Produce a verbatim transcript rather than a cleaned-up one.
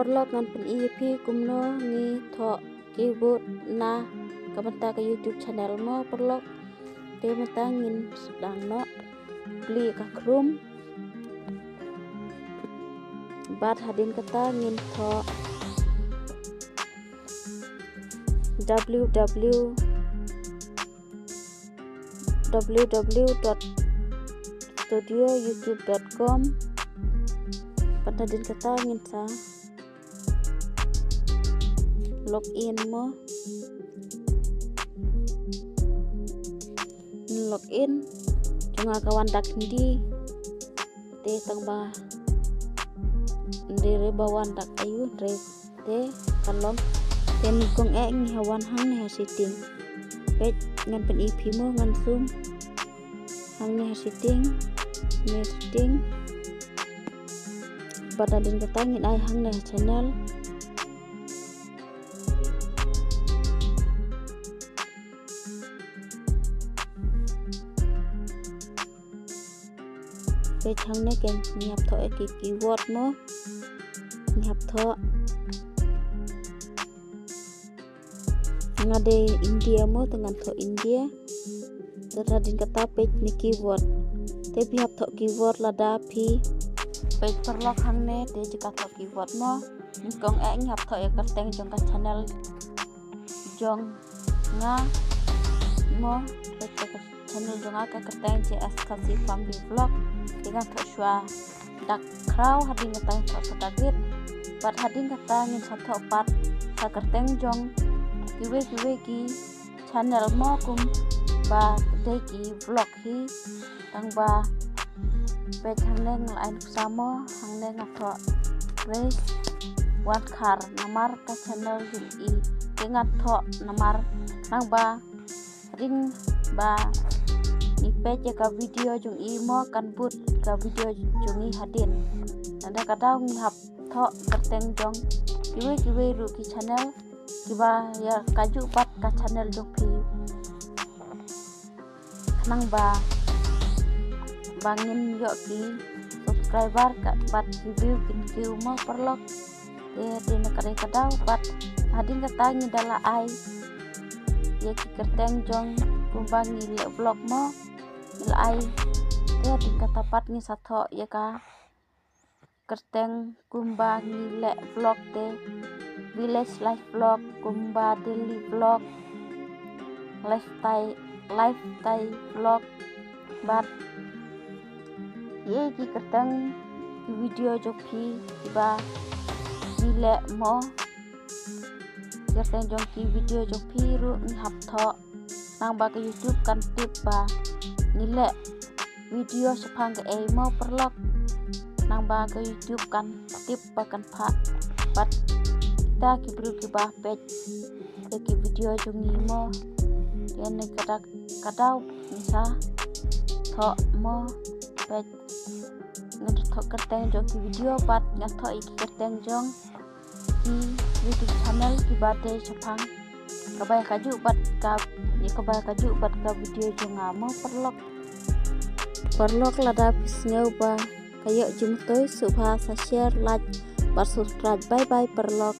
Paralok, ngan pyni ïa phi kumno ngi thoh keyboard na ka bynta ka YouTube channel mo paralok. Te mynta ngin sdang noh plie ka Chrome. Bad hadien kata ngin thoh www www.studioyoutube.com. Bad hadien kata ngin sa log in mo. Ngin log in. Jong nga ka wan dak Hindi. Te tang ba hynrei re ba wan dak aïu re te ka long. Te nyngkong eh ngi ha wan hangne ha setting. Peit ngan pyni phi mo, ngan zoom. Hangne ha setting, ne setting. Bad hadien kata ngin ai hangne ha channel. Peit hangne ngi hap thoh ïa ki keyword mo. Ngi hap thoh. Nga dei India mo, te ngan thoh India. Te hadien kata peit ne keyword. Te phi hap thoh keyword lada phi. Peit paralok hangne te jaka thoh keyword mo. Nyngkong eh ngi hap thoh ïa ka kyrteng jong ka channel jong nga mo. Peit ka channel jong nga ka kyrteng J S Khasi Family Vlog. Te ngan thoh shuwa dak khraw, hadien kata ngin thoh sa dak rit. Bad hadien kata ngin sa thoh pat sa kyrteng jong kiwei kiwei ki channel mo kumba dei ki vlog hi. Tang ba peit hangne nga la ai nuksa mo, hangne nga thoh Grace Wankhar namar ka channel jong i. Te ngan thoh namar nang ba ring ba ngi peit ïa ka video jong i mo, kan bud ka video jong i hadien. Nangta ka daw ngi hap thoh kyrteng jong kiwei kiwei ruh ki channel kiba ïa kajuh bad ka channel jong phi. Khnang ba ba ngin ïoh ki subscriber ka bad ki view kin kiew mo paralok. Te te na ka dei ka daw bad hadien kata ngi da la ai ïa ki kyrteng jong kumba ngi leh vlog mo, ngi la ai. Te hadien kata pat ngi sa thoh ïa ka kyrteng kumba ngi leh vlog te Village Life Vlog, kumba Daily Vlog, Lifestyle, Lifestyle Vlog. Bad ïa ki kyrteng ki video jong phi kiba ngi leh mo, kyrteng jong ki video jong phi ruh ngi hap thoh. Nang ba ka YouTube kan tip ba ngi leh video shaphang kaei mo paralok. Nang ba ka YouTube kan tip ba kan phah bad kita ki briew kiba peit ïa ki video jong ngi mo. Ïa ne ka dak ka daw ngi sa thoh mo, peit ngan thoh kyrteng jong ki video bad ngan thoh ïa ki kyrteng jong ki YouTube channel kiba dei shaphang kaba ïa kajuh bad ka, ïa kaba ïa kajuh bad ka video jong nga mo paralok. Paralok lada phi sngew ba ka ïoh jingmyntoi sngewbha sa share, like bad subscribe. Bye bye paralok.